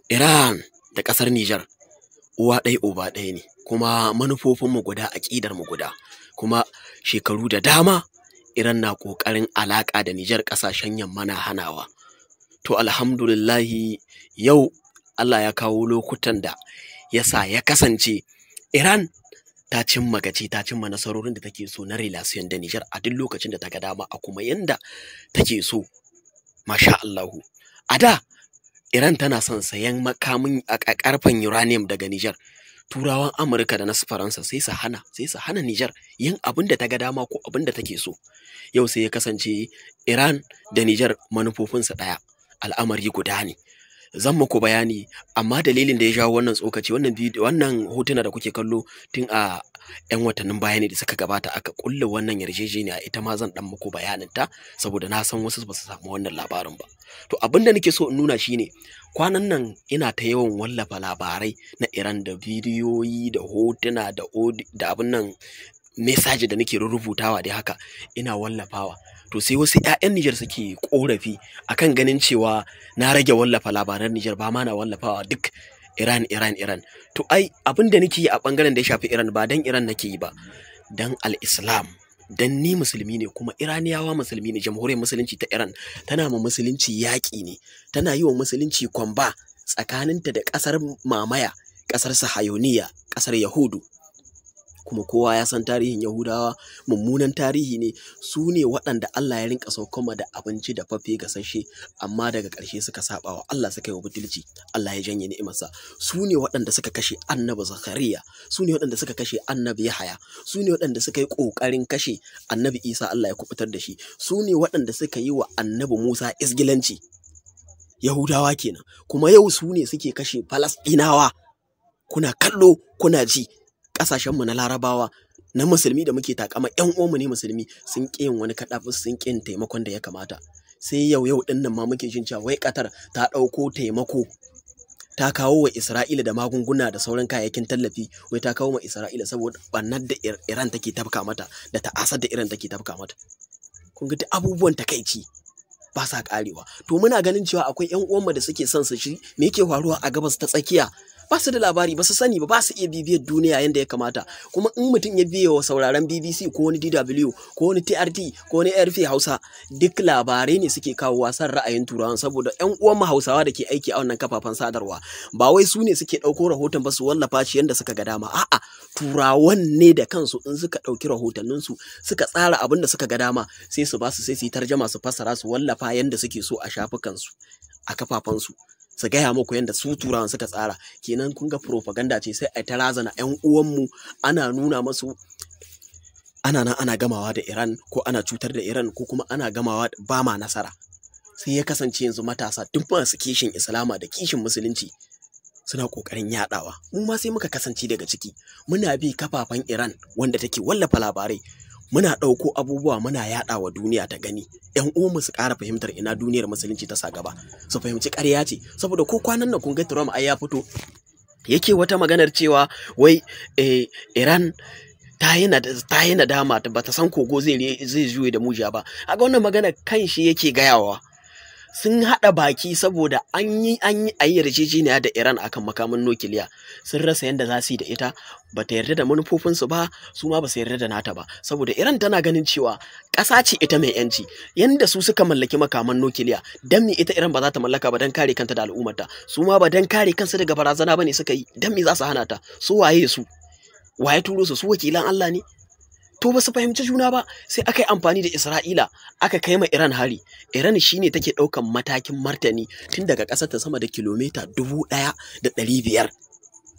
Iran da ƙasar Nijar uwa ɗaya uba ɗaya ne, kuma manufofinmu guda, aƙidarmu guda. Kuma shekaru da dama Iran na ƙoƙarin alaƙa da Nijar, ƙasashen yamma na hanawa. To alhamdulillahi, yau Allah ya kawo lokutan da ya sa ya kasance Iran ta cimma gaci, ta cimma nasarorin da take so na relation da Nijar a duk lokacin da ta ga dama, a kuma yanda take so. Masha Allahu. A da Iran tana son sayan makamin a ƙarfen uranium daga Nijar. Turawan Amurka da na Faransa sai su hana Nijar yin abin da ta ga dama ko abin da take so. Yau sai ya kasance Iran da Nijar manufofinsu ɗaya, al'amari guda ne. Zan muku bayani, amma dalilin da ya jawo wannan tsokaci, wannan bidiyo, wannan hotuna da kuke kallo, tun a 'yan watannin baya ne da suka gabata aka kulle wannan yarjejeniya. Ita ma zan dan muku bayanin ta, saboda na san wasu ba su samu wannan labarin ba. To abin da nake so in nuna shine, kwanan nan ina ta yawan wallafa labarai na Iran da bidiyoyi da hotuna da abin nan, message da nake rubutawa dai haka ina wallafawa. To sai wasu 'ya'yan Nijar suke korafi akan ganin cewa na rage wallafa labaran Nijar, ba ma na wallafawa, duk Iran, Iran, Iran. To ai abin da nake yi a bangaren da ya shafi Iran, ba dan Iran nake yi ba, dan al-Islam, dan ni musulmi ne kuma Iraniyawa musulmi ne. Jamhuriyar Musulunci ta Iran tana ma musulunci yaƙi ne, tana yi wa musulunci combat tsakaninta da ƙasar mamaya, ƙasar Sahayoniya, ƙasar Yahudu. Kuma kowa ya san tarihin Yahudawa, mummunan tarihi ne. Su ne waɗanda Allah ya rinka saukoma da abinci da fafe gasasshe, amma daga ƙarshe suka saba wa Allah, suka yi wa butulci, Allah ya janye ni'imarsa. Su ne waɗanda suka kashe Annabi Zakariya, su ne waɗanda suka kashe Annabi Yahaya, su ne waɗanda suka yi ƙoƙarin kashe Annabi Isa, Allah ya kubutar da shi, su ne waɗanda suka yi wa Annabi Musa isgilanci. Yahudawa kenan. Kuma yau su ne suke kashe Falasɗinawa, kuna kallo kuna ji. Ƙasashenmu na Larabawa, na musulmi da muke takama ƴan uwanmu ne musulmi, sun ƙi yin wani kaɗafus, sun ƙi yin taimakon da ya kamata. Sai yau yau ɗin nan ma muke jin cewa wai Qatar ta ɗauko taimako ta kawo wa Isra'ila da magunguna da sauran kayayyakin tallafi, wai ta kawo wa Isra'ila saboda ɓannar da Iran take tafka mata da ta'asar da Iran take tafka mata. Kun ga duk abubuwan takaici ba sa karewa. To muna ganin cewa akwai ƴan uwanmu da suke son su shi me yake faruwa a Gabas ta Tsakiya, ba su da labari, ba su sani ba, ba su iya bibiyar duniya yadda ya kamata. Kuma in mutum ya biye wa sauraron BBC ko wani DW ko wani TRT ko wani RFI Hausa, duk labarai ne suke kawo wasan ra'ayin Turawan, saboda ƴan uwan Hausawa da ke aiki a wannan kafafen sadarwa ba wai su ne suke ɗauko rahoton ba su wallafa shi yadda suka ga dama. A'a, Turawan ne da kansu, in suka ɗauki rahotanninsu suka tsara abin da suka ga dama, sai su ba su, sai su yi tarjama, su fassara, su wallafa yadda suke so a shafukansu, a kafafensu, su gaya muku yadda su Turawan suka tsara. Kenan kun ga propaganda ce, sai a ta razana 'yan uwanmu, ana nuna masu ana nan ana gamawa da Iran, ko ana cutar da Iran, ko kuma ana gamawa ba ma nasara. Sai ya kasance yanzu matasa duk masu kishin Islama da kishin musulunci suna kokarin yadawa. Mu ma sai muka kasance daga ciki, muna bi kafafen Iran wanda take wallafa labarai, muna ɗauko abubuwa muna yaɗa wa duniya ta gani, ƴan uwanmu su ƙara fahimtar ina duniyar musulunci ta sa gaba, su fahimci ƙarya ce. Saboda ko kwanan nan kun ga Trump ai ya fito yake wata maganar cewa wai Iran ta yi nadama, ba ta san kogo zai juye da mujiya ba. A ga wannan magana kan shi yake gayawa. Sun haɗa baki saboda an yi a yi yarjejeniya da Iran akan makamin nukiliya, sun rasa yadda za su yi da ita. Ba ta yarda da manufofinsu ba, su ma ba su yarda da nata ba, saboda Iran tana ganin cewa ƙasa ce ita mai yanci. Yanda su suka mallaki makaman nukiliya, dan me ita Iran ba za ta mallaka ba dan kare kanta da al'ummarta? Su ma ba dan kare kansu daga barazana bane suka yi? Dan me za su hana ta? Su waye? Su waye turo su? Su wakilan Allah ne? To ba su fahimci juna ba, sai aka yi amfani da Isra'ila aka kai ma Iran hari. Iran shine take ɗaukan matakin martani tun daga ƙasar ta sama da kilomita 1500.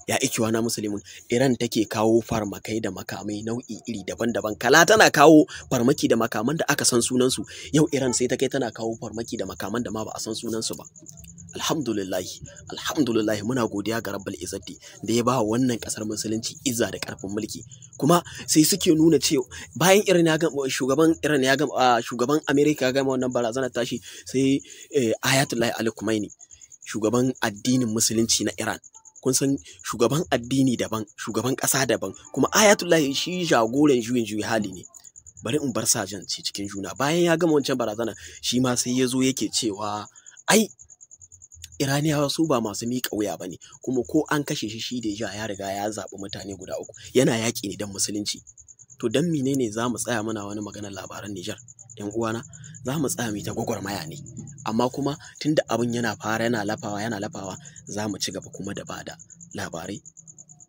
Ya ikhwana muslimun, Iran take kawo farmakai da makamai nau'i iri daban-daban. Kala tana kawo farmaki da makaman da aka san sunansu, yau Iran sai ta kai tana kawo farmaki da makaman da ma ba a san sunansu ba. Alhamdulillahi, alhamdulillahi, muna godiya ga Rabbul Izzati da ya ba wannan kasar musulunci izza da karfin mulki. Kuma sai suke nuna cewa bayan Iran ya gama, shugaban Iran ya gama, shugaban America ya gama wannan barazanar tashi, sai Ayatollah Ali Khamenei, shugaban addinin musulunci na Iran. Kun san shugaban addini daban, shugaban ƙasa daban. Kuma Ayatollah shi jagoran juyin juyi hali ne. Bari in bar sa ci cikin juna. Bayan ya gama wancan barazana, shi ma sai ya zo yake cewa ai Iraniyawa su ba masu miƙa wuya ba ne, kuma ko an kashe shi, shi da ya riga ya zaɓi mutane guda uku, yana yaƙi ne don musulunci. To don menene za mu tsaya muna wani maganar labaran Nijar? ‘Yan uwana, za mu tsaya mu ta gwagwarmaya ne, amma kuma tunda abin yana fara yana lafawa yana lafawa, za mu ci gaba kuma da bada labarai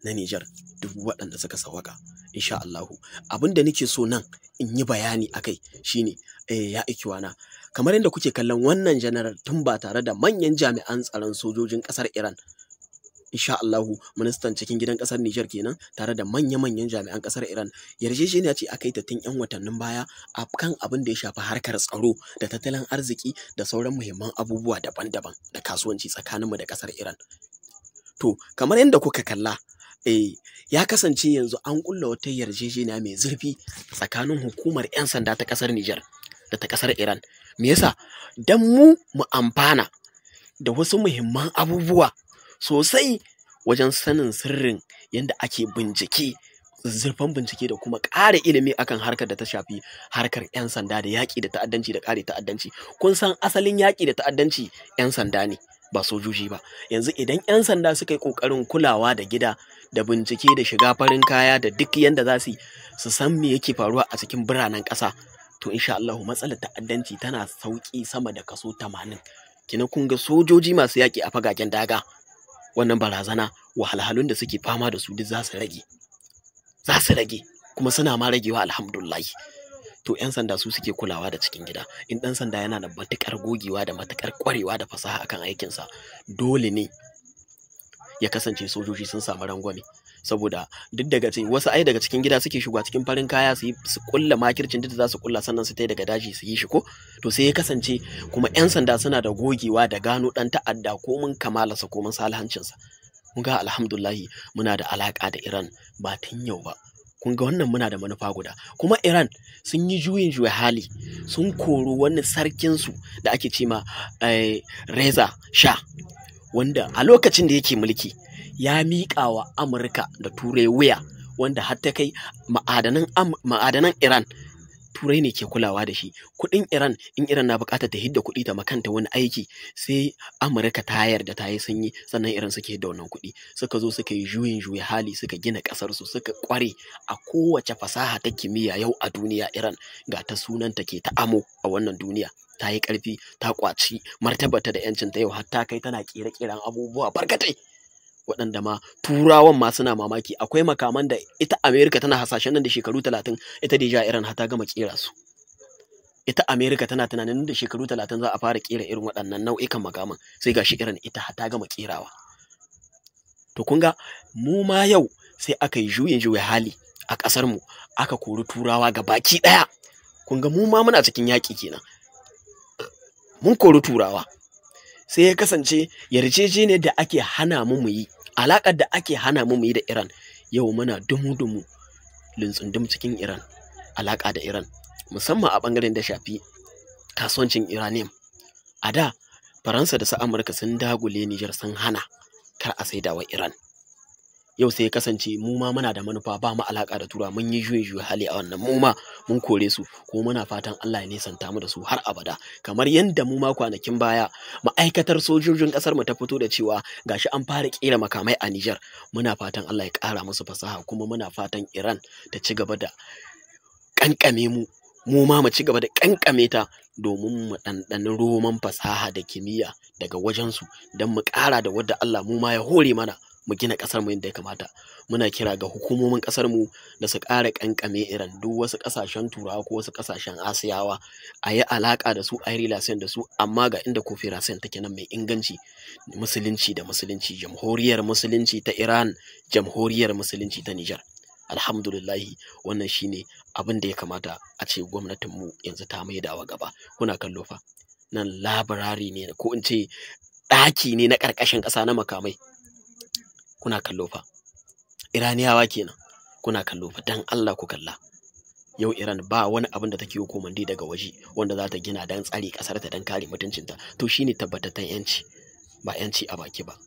na Nijar duk waɗanda suka sawaka insha Allahu. Abin da nake so nan in yi bayani akai shine ya ikiwana, kamar yadda kuke kallon wannan general tun ba tare da manyan jami'an tsaron sojojin ƙasar Iran, insha Allahu ministan cikin gidan ƙasar Nijar kenan, tare da manya-manyan jami'an ƙasar Iran, yarjejeniya ce aka yi ta tun 'yan watannin baya a kan abin da ya shafi harkar tsaro da tattalin arziki da sauran muhimman abubuwa daban-daban da kasuwanci tsakaninmu da ƙasar Iran. To kamar yadda kuka kalla, ya kasance yanzu an ƙulla wata yarjejeniya mai zurfi tsakanin hukumar 'yan sanda ta ƙasar Nijar da ta ƙasar Iran. Me yasa? Dan mu mu amfana da wasu muhimman abubuwa sosai wajen sanin sirrin yadda ake bincike, zurfan bincike da kuma ƙara ilimi akan harkar da ta shafi harkar 'yan sanda da yaƙi da ta'addanci da ƙare ta'addanci. Kun san asalin yaƙi da ta'addanci 'yan sanda ne, ba sojoji ba. Yanzu idan 'yan sanda suka yi ƙoƙarin kulawa da gida da bincike da shiga farin kaya da duk yanda za su su san me yake faruwa a cikin biranen ƙasa, to insha Allahu matsalar ta'addanci tana sauƙi sama da kaso 80. Kina kun ga sojoji masu yaƙi a fagagen daga, wannan barazana wahalhalun da suke fama da su duk za su rage, za su rage, kuma suna ma ragewa alhamdulillah. To 'yan sanda su suke kulawa da cikin gida. In ɗan sanda yana da matuƙar gogewa da matuƙar ƙwarewa da fasaha akan aikinsa, dole ne ya kasance sojoji sun samu rangwame. Saboda duk daga wasu ai daga cikin gida suke shiga cikin farin kaya su su kulla makircin duk da za su kulla, sannan su tai daga daji su yi shi ko. To sai ya kasance kuma 'yan sanda suna da gogewa da gano ɗan ta'adda ko mun kamalarsa ko mun salihancinsa. Mun ga alhamdulillahi muna da alaƙa da Iran ba tun yau ba. Kun ga wannan muna da manufa guda. Kuma Iran sun yi juyin juya hali, sun koro wani sarkinsu da ake ce ma Reza Shah, wanda a lokacin da yake mulki ya miƙa wa Amurka da Turai wuya, wanda har ta kai ma'adanan Iran Turai ne ke kulawa da shi. Kuɗin Iran, in Iran na buƙatar ta hidda kuɗi ta makanta wani aiki, sai Amurka ta yarda ta yi sanyi, sannan Iran suke hidda wannan kuɗi. Suka zo suka yi juyin juya hali, suka gina ƙasarsu, suka ƙware a kowace fasaha ta kimiyya yau a duniya. Iran ga ta sunanta ke ta amo a wannan duniya. Ta yi ƙarfi, ta ƙwaci martabarta da 'yancinta, yau har ta kai tana ƙere-ƙeren abubuwa barkatai, waɗanda ma turawan ma suna mamaki. Akwai makaman da ita Amerika tana hasashen nan da shekaru 30, ita deja Iran har ta gama ƙera su. Ita Amerika tana tunanin nan da shekaru 30 za a fara ƙera irin waɗannan nau'ikan makaman, sai gashi Iran ita har ta gama ƙerawa. To kun ga mu ma yau sai aka yi juyin juya hali a ƙasar mu, aka kori turawa ga baki ɗaya. Kun ga mu ma muna cikin yaƙi kenan. Mun kori turawa. Sai ya kasance yarjejeniyar da ake hana mu mu yi, alaƙar da ake hana mu mu yi da Iran, yau muna dumu-dumu lintsundum cikin Iran, alaƙa da Iran, musamman a ɓangaren da shafi kasuwancin uranium. A da Faransa da su Amurka sun dagule Nijar, sun hana kar a saida wa Iran. Yau sai ya kasance mu ma muna da manufa, ba mu alaƙa da Turawa, mun yi juyin juya hali a wannan, mu ma mun kore su, ko muna fatan Allah ya nisanta mu da su har abada. Kamar yadda mu ma kwanakin baya ma'aikatar sojojin ƙasar mu ta fito da cewa gashi an fara ƙera makamai a Nijar, muna fatan Allah ya ƙara musu fasaha, kuma muna fatan Iran ta ci gaba da ƙanƙame mu, mu ma mu ci gaba da ƙanƙame ta, domin mu ɗanɗani roman fasaha da kimiyya daga wajensu, don mu ƙara da wadda Allah mu ma ya hore mana, mu gina ƙasar mu yadda ya kamata. Muna kira ga hukumomin ƙasar mu da su ƙara ƙanƙame Iran, duk wasu ƙasashen Turawa ko wasu ƙasashen Asiyawa a yi alaƙa da su, a yi relation da su, amma ga inda cooperation take nan mai inganci, musulunci da musulunci, jamhuriyar musulunci ta Iran, jamhuriyar musulunci ta Nijar. Alhamdulillahi, wannan shine abin da ya kamata a ce gwamnatin mu yanzu ta maidawa gaba. Kuna kallo fa, nan labirari ne, ko in ce ɗaki ne na ƙarƙashin ƙasa na makamai. Kuna kallo fa, Iraniyawa kenan. Kuna kallo fa, dan Allah ku kalla. Yau Iran ba wani abin da take yi komandi daga waje wanda za ta gina dan tsare ƙasar ta, dan kare mutuncinta. To shine tabbataccen yanci, ba yanci a baki ba.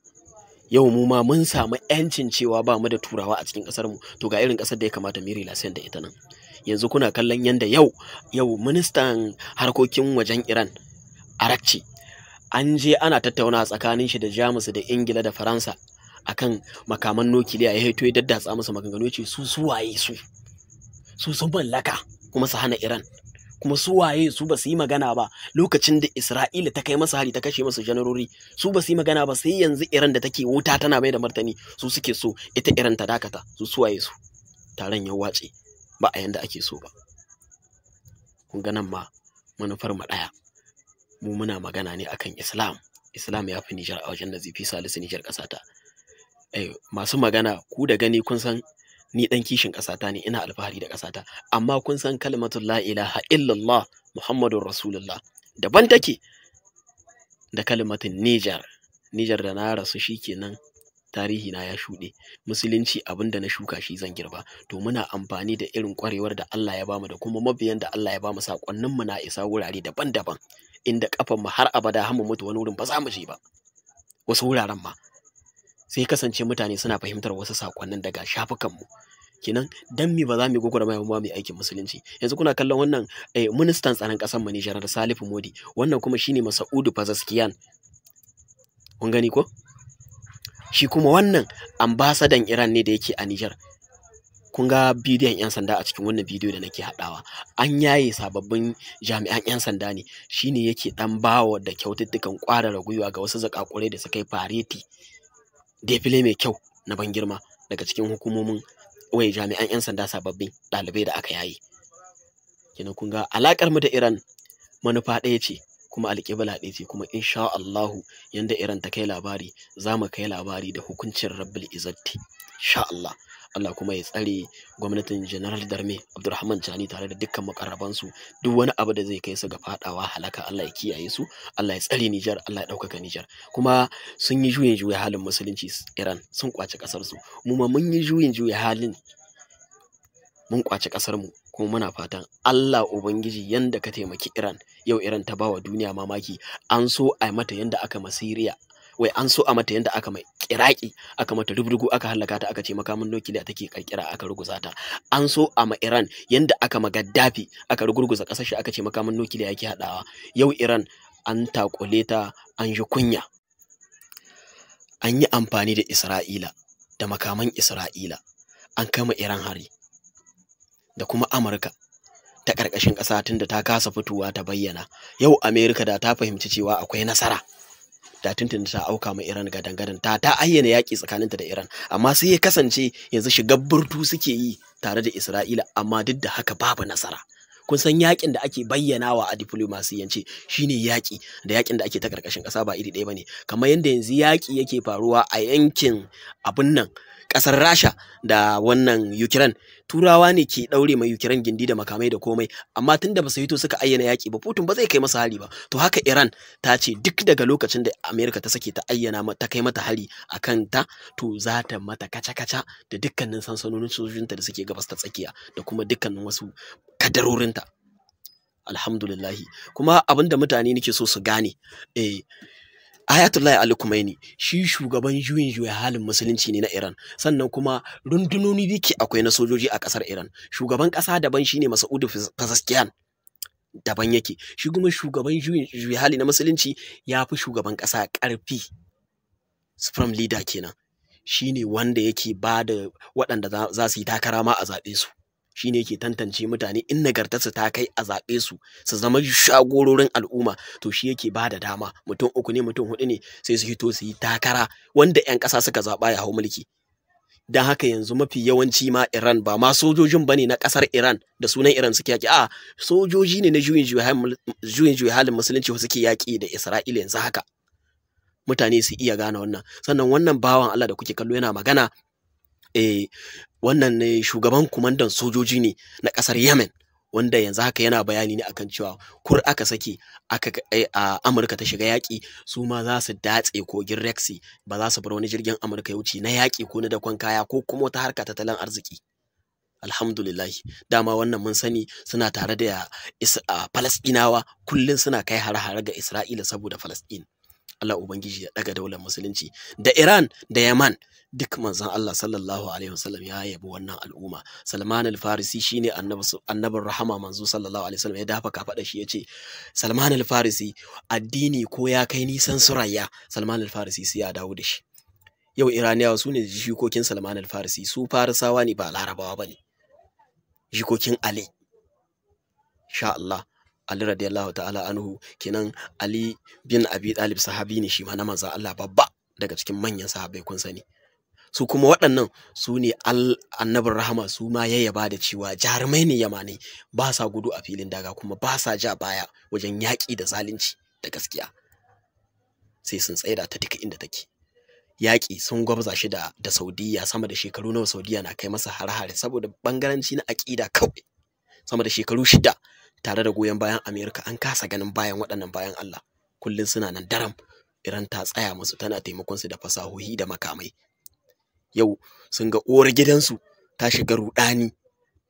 Yau mu ma mun samu yancin cewa ba mu da turawa a cikin ƙasar mu. To ga irin ƙasar da ya kamata mu yi relation da ita nan. Yanzu kuna kallon yanda yau ministan harkokin wajen Iran Arakci An je ana tattauna tsakanin shi da Jamus da Ingila da Faransa akan makaman nukiliya, ya hito ya daddatsa musu maganganu, ce su suwaye su su sun mallaka kuma su hana Iran, kuma su waye su ba su yi magana ba lokacin da Isra'ila ta kai masa hari ta kashe masa janarori, su ba su yi magana ba, sai yanzu Iran da take wuta tana mai da martani, su suke so ita Iran ta dakata, su suwaye su. Taron ya wace ba a yanda ake so ba. Kun ga nan ma manufar mu ɗaya, mu muna magana ne akan Islam. Islam ya fi Nijar a wajen Nazifi Salisu Nijar ƙasata. Masu magana ku da gani kun san ni ɗan kishin ƙasata ne, ina alfahari da ƙasata, amma kun san kalmatul la ilaha illallah Muhammadun Rasulullah daban take da kalmatin Nijar. Nijar da na rasu shikenan tarihi na ya shuɗe. Musulunci abin da na shuka shi zan girba. To muna amfani da irin ƙwarewar da Allah ya bamu da kuma mabiyan da Allah ya bamu, saƙonnin mu na isa wurare daban-daban inda kafan mu har abada har mu mutu wani wurin ba za mu je ba, wasu wuraren ma sai kasance mutane suna fahimtar wasu saƙonnin daga shafukan mu. Kenan dan me ba za mu yi gwagwarmaya ba mu yi aikin musulunci? Yanzu kuna kallon wannan ministan tsaron ƙasar mu ne Janar Salifu Modi, wannan kuma shine Masa'udu Pezeshkian, kun gani ko? Shi kuma wannan ambasadan Iran ne da yake a Nijar. Kun ga bidiyon 'yan sanda a cikin wannan bidiyo da nake haɗawa, an yaye sababbin jami'an 'yan sanda ne, shine yake ɗan bawa da kyaututtukan ƙwarara gwiwa ga wasu zakakurai da suka yi fareti defile mai kyau na ban girma daga cikin hukumomin wai jami'an 'yan sanda sababbin ɗalibai da aka yaye. Kenan kun ga alaƙar mu da Iran manufa ɗaya ce kuma alƙibla ɗaya ce, kuma insha Allahu yanda Iran ta kai labari za mu kai labari da hukuncin Rabbil Izzati insha Allah. Allah kuma ya tsare gwamnatin General Darme Abdulrahman Chani tare da dukkan makarrabansu, duk wani abu da zai kai su ga fadawa halaka Allah ya kiyaye su, Allah ya tsare Nijar, Allah ya ɗaukaka Nijar. Kuma sun yi juyin juya halin musulunci Iran, sun kwace ƙasar su, mu ma mun yi juyin juya halin, mun kwace ƙasar mu, kuma muna fatan Allah Ubangiji yanda ka taimaki Iran, yau Iran ta bawa duniya mamaki, an so a mata yanda aka ma Syria, wai an so a mata yanda aka mai Iraki, aka mata rubrugu aka halaka ta, aka ce makamin nukiliya take kirkira aka ruguza ta. An so a ma Iran yanda aka ma Gaddafi, aka rugurguza kasar shi, aka ce makamin nukiliya yake hadawa. Yau Iran an takule ta, an ji kunya. An yi amfani da Isra'ila da makaman Isra'ila an kama Iran hari da kuma Amurka ta ƙarƙashin ƙasa tunda ta kasa fitowa ta bayyana. Yau Amerika da ta fahimci cewa akwai nasara, da tuntuni ta auka ma Iran gadan-gadan, ta ayyana yaƙi tsakaninta da Iran, amma sai ya kasance yanzu shigar burtu suke yi tare da Isra'ila, amma duk da haka babu nasara. Kun san yaƙin da ake bayyanawa a diplomasiyance shine yaƙi da yaƙin da ake ta ƙarƙashin ƙasa ba iri ɗaya bane. Kamar yadda yanzu yaƙi yake faruwa a yankin abun nan ƙasar Rasha da wannan Ukraine, Turawa ne ke ɗaure mai Ukraine gindi da makamai da komai, amma tunda ba su hito suka ayyana yaƙi ba, Putin ba zai kai masa hari ba. To haka Iran ta ce duk daga lokacin da Amerika ta sake ta ayyana ta kai mata hari a kan ta, to za ta mata kaca-kaca da dukkanin sansanonin sojojinta da suke gabas ta tsakiya da kuma dukkanin wasu kadarorinta. Alhamdulillahi. Kuma abin da mutane nake so su gane, Ayatollah Ali Khomeini shi shugaban juyin juya halin musulunci ne na Iran, sannan kuma rundunoni da akwai na sojoji a ƙasar Iran. Shugaban ƙasa daban shine Mas'ud Pezeshkian daban yake, shi kuma shugaban juyin juya hali na musulunci ya fi shugaban ƙasa ƙarfi, supreme leader kenan, shine wanda yake ba da waɗanda za su yi takara ma a zaɓe su, shine yake tantance mutane in nagartarsu ta kai a zaɓe su su zama shagororin al'umma, to shi yake ba da dama mutum uku ne mutum huɗu ne sai su hito su yi takara wanda 'yan ƙasa suka zaɓa ya hau mulki. Don haka yanzu mafi yawanci ma Iran ba ma sojojin bane na ƙasar Iran da sunan Iran suke yaƙi, a sojoji ne na juyin juya halin musulunci suke yaƙi da Isra'ila yanzu haka. Mutane su iya gane wannan. Sannan wannan bawan Allah da kuke kallo yana magana, wannan ne shugaban kumandan sojoji ne na ƙasar Yemen, wanda yanzu haka yana bayani ne akan cewa kur aka sake aka a Amurka ta shiga yaƙi, su ma za su datse kogin Red Sea, ba za su bar wani jirgin Amurka ya wuce na yaƙi ko na dakon kaya ko kuma wata harka tattalin arziki. Alhamdulillah, dama wannan mun sani suna tare da Falasɗinawa, kullum suna kai hare-hare ga Isra'ila saboda Falasɗin. Allah Ubangiji ya daga daular musulunci da Iran da Yaman. Duk manzon Allah sallallahu alaihi wasallam ya yabi wannan al'umma. Salman al-Farisi shine annabin rahama, manzo sallallahu alaihi wasallam ya dafa kafaɗa shi yace Salman al-Farisi addini ko ya kai nisan surayya, Salman al-Farisi sai ya dawo da shi. Yau Iraniyawa su ne jikokin Salman al-Farisi, su Farisawa ne ba Larabawa bane, jikokin Ali insha Allah. Ali radiyallahu ta'ala anhu kenan. Ali bin Abi Talib sahabi ne shi ma na manzon Allah, babba daga cikin manyan sahabbai kun sani. Su kuma waɗannan su ne annabin rahama su ma yayyaba da cewa jarumai ne yamanai, ba sa gudu a filin daga kuma ba sa ja baya wajen yaƙi da zalunci da gaskiya, sai sun tsaida ta duka inda take. Yaƙi sun gwabza shi da Saudiya sama da shekaru nawa. Saudiya na kai masa hare-hare saboda bangaranci na aƙida kawai sama da shekaru 6 tare da goyon bayan Amerika. An kasa ganin bayan waɗannan bayan Allah, kullum suna nan daram. Iran ta tsaya musu, tana taimakon su da fasahohi da makamai. Yau sun ga uwar gidansu ta shiga ruɗani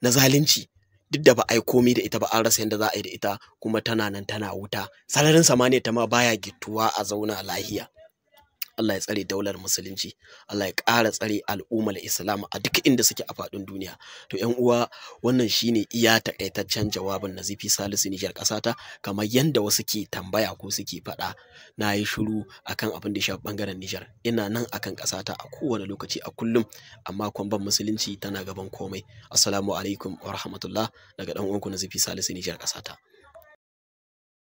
na zalunci, duk da ba a yi komai da ita ba, an rasa yadda za a yi da ita, kuma tana nan tana wuta, sararin samaniya ta ma baya gittuwa a zauna lahiya. Allah ya tsare daular musulunci, Allah ya ƙara tsare al'ummar Islam a duk inda suke a faɗin duniya. To ƴan uwa, wannan shine iya takaitaccen jawabin Nazifi Salisu Nijar ƙasata. Kamar yanda wasu ke tambaya ko suke faɗa, na yi shiru akan abin da ya shafi ɓangaren Nijar. Ina nan akan ƙasata a kowane lokaci a kullum, amma kwamban musulunci tana gaban komai. Assalamu alaikum wa rahmatullah, daga ɗan uwanku Nazifi Salisu Nijar ƙasata.